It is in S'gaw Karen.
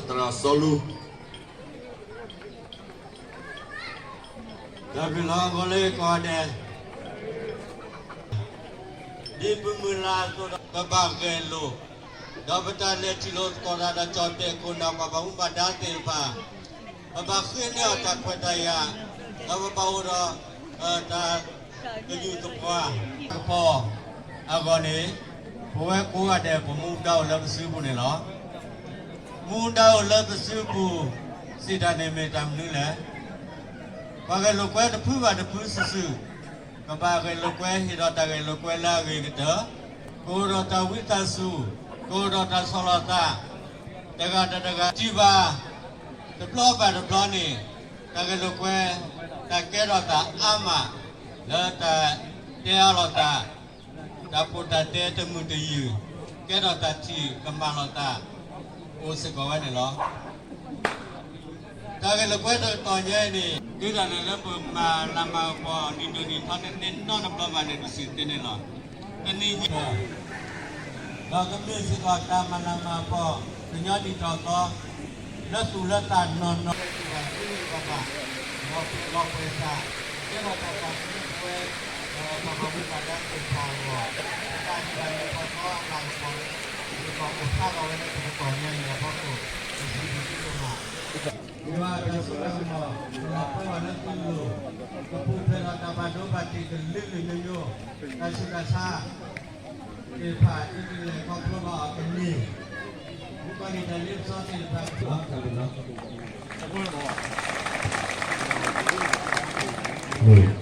သရၣ်စီၤလူ, တၢ်ဘျုးလီၤ ဂီၤလၢကိးဂၤဒဲး, ဒ်ပမုၢ်လၢ်အသိးဒီး ပဘၣ်ဂဲၤလိာ်, ဒီးပတၢ်လဲၤထံၣ်လိာ်သကိးတၢ်ဒီး ကၠီၣ်တဲၣ်ခိၣ်နၢ် ပှၤဘၣ်မူဘၣ်ဒါသ့ၣ်တဖၣ်, ပဘၣ်ဃ့န့ၢ်အီၤတၢ်ခွဲးတၢ်ယာ်, ဒီးပဘၣ်အိၣ်ဒီး တၢ် ကယူၢ်သပှၢ် ကပီၤအဂီၢ်န့ၣ်, ပဝဲကိးဂၤဒဲး ပမူဒါအိၣ်လၢပစုပူၤန့ၣ်လီၤ. မူဒါအိၣ်လၢပစုပူၤ စံးတၢ်န့ၣ်မ့ၢ်တၢ်မနုၤလဲၣ်. ပှၤဂဲၤလိာ်ကွဲတဖုဘၣ်တဖုစုာ်စုာ်, ကဘၣ်ဂဲၤလိာ်ကွဲ ဟ့ၣ်ဒီးတၢ်ဂဲၤလိာ်ကွဲလၢအဂ့ၤကတၢၢ်, ကအိၣ်ဒီးတၢ်ဝံသးစူၤ, ကအိၣ်ဒီးတၢ်ဆီၣ်လီၤသး, တဂၤဒီးတဂၤ ထံၣ်ဘၣ် တဘျီဘၣ်တဘျီန့ၣ်, တၢ်ဂဲၤလိာ်ကွဲ တၢ်ကဲထီၣ်သးအါမး လၢတၢ်တဲအါလိာ်သး, တၢ်ပိာ်တၢ်တဲတမုာ်တယုၢ်, ကဲထီၣ်တၢ်ထံၣ်ကမၣ်လိာ်သး အိၣ်စ့ၢ်ကီးဝဲန့ၣ်လီၤ. တၢ်ဂဲၤလိာ်ကွဲတကတီၢ်ညါအံၤန့ၣ် တုၤဒၣ်လဲာ်လၢပမၤလၤမၤကပီၤ နံၤဒိၣ်နံၤထီန့ၣ် သ့ၣ်နီၣ်တဘျီဘၣ်န့ၣ် ပစံးသ့န့ၣ်လီၤ. တနံၤညါ ဒီးကမ့ၢ်စ့ၢ်ကီးတၢ်မၤလၤမၤကပီၤ ကညီနံၣ်ထီၣ်သီ လၢသူၣ်လၢသးနီၢ်နီၢ် ဘၣ်သ့ၣ်သ့ၣ်ဘၣ်ဘၣ်, ဒီးပလီၢ်ပှဲၤသး ကဲထီၣ်တၢ်သးကညီၤဝဲ ပှၤဘၣ်မူဘၣ်ဒါသ့ၣ်တဖၣ်အဂီၢ်, တၢ်နံၣ်ထီၣ်သီအလၤကပီၤ စ့ၢ်ကီးအိၣ်ဖျါထီၣ်ဝဲလၢတကတီၢ်ညါအံၤအဖီခိၣ် ပစံးဘျုးသုဒိၣ်မး. ယွၤအတၢ်စိတၢ်ကမီၤ ကလီၤပှီၢ်ဘၣ်လၢသုလိၤ, ကပူၤဖျဲးဒီးတၢ်ဘၣ်ဒိဘၣ်ထံးကလုာ်ကလုာ်မိမိ, တၢ်ဆူးတၢ်ဆါသ့ၣ်တဖၣ် အံၤဒ်လဲၣ်ခီဖျိဘၣ်အီၤကန့ၢ်, မူကီၢ်န့ၣ်တၢ်လ့ပစီသ့ၣ်တဖၣ် လီၤ